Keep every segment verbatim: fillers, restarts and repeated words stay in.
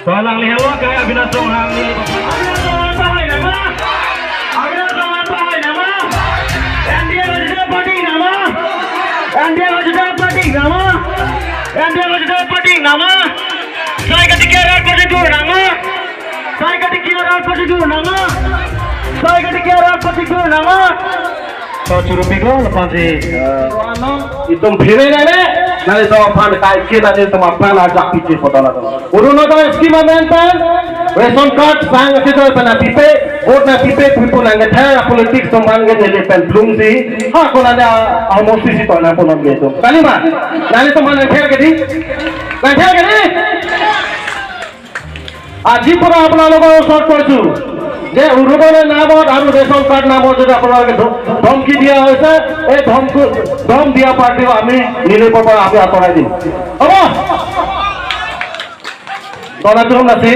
To alangli helo ke Avinash Ronghang neli. Avinash Ronghang pahai nama? Avinash Ronghang pahai nama? N D A Rajya Dal Party nama? N D A Rajya Dal Party nama? N D A Rajya Dal Party nama? Sai katiki arat party dur nama? Sai katiki arat party dur nama? Sai katiki arat party dur nama? To churu pilo lapansi, eh, itum phire nene. Nanglitum aphan kaike nanglitum aphan ajak piji potala to. Orunodoi scheme amen pen, ration card sang ase to pen apipe, vote nangpipe, pipu nangkethek, politics atum aphan ke neli pen plung si. Ha, konane a, a mosi si to nangpunon ke itum. Kali ma? Nanglitum aphan nangthek ke dei? Nangthek ke dei? আজি পৰা আপোনালোকৰ ওচৰত কৈছো যে অৰুণোদয় নামত আৰু ration card নামত যদি আপোনালোকে ধ-, ধমকি দিয়া হৈছে, এই ধমকি, ধম দিয়া পাৰ্টিও আমি নিলেপৰ পৰা আমি আঁতৰাই দিম। হ'ব? Dona tum nasi,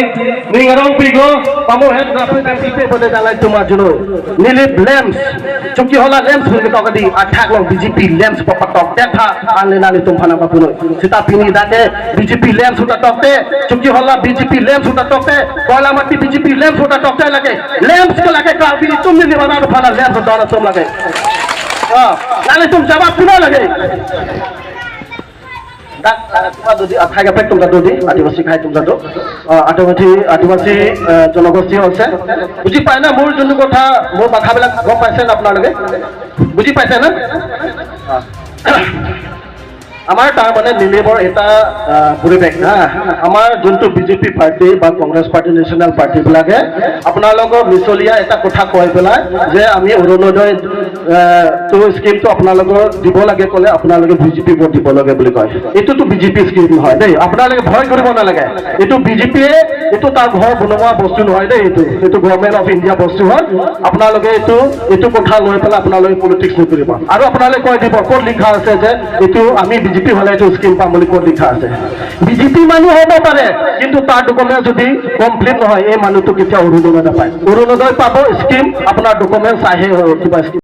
ning arong pigo, pamu het rapi dan pipe pada dalai tuma juno. Nilip lamps, chunki hala lamps pun kita kadi, athak long B J P lamps papatok, detha, anle nanglitum aphan nangpapunoi. Seta pini dak ke B J P lamps suta tokte, chunki hala B J P lamps suta tokte, Koilamati B J P lamps suta tokte lake, lamps ke lake Karbi atum neli mana do aphan lamps suta tokte lake. Ah, nanglitum jawab puna lake. Dak, ah, tuma dodi, ah, khai kaprek atum ta dodi, Adivasi khai atum ta do. Ah, Adivasi, Adivasi, ah, জনগোষ্ঠী আছে। বুজি পায় না মোৰ যোনটো কথা, মোৰ ভাষাবিলাক গম পাইছে না আপোনালোকে? বুজি পাইছে না? Ah. আমাৰ তাৰ মানে নিলিপৰ এটা, আহ, পৰিৱেশ, হা। আমাৰ যোনটো B J P পাৰ্টি বা কংগ্ৰেছ পাৰ্টি, নেশ্যনেল পাৰ্টি বিলাকে আপোনালোকক মিছলীয়া এটা কথা কৈ পেলাই যে আমি অৰুণোদয়, আহ, টো স্কিমটো আপোনালোকৰ দিব লাগে ক'লে আপোনালোকে B J P ভোট দিব লাগে বুলি কয়। এইটোতো B J P স্কিম নহয় দেই, আপোনালোকে ভয় কৰিব নালাগে। এইটো B J P য়ে, এইটো তাৰ ঘৰ বনোৱা বস্তু নহয় দেই, এইটো, এইটো গভৰ্ণমেণ্ট অফ ইণ্ডিয়া বস্তু হয়। আপোনালোকে এইটো, এইটো কথা লৈ পেলাই আপোনালোকে পলিটিক্স নকৰিব। আৰু আপোনালোকে কৈ দিব ক'ত লিখা আছে যে এইটো আমি B J P হ'লে এইটো স্কিম পাম বুলি ক'ত লিখা আছে? B J P মানুহ হ'ব পাৰে, কিন্তু তাৰ ডকুমেণ্ট যদি কমপ্লিট নহয়, এই মানুহটো কেতিয়াও অৰুণোদয় নাপায়। অৰুণোদয় পাব স্কিম, আপোনাৰ ডকুমেণ্ট চাইহে কিবা স্কিম।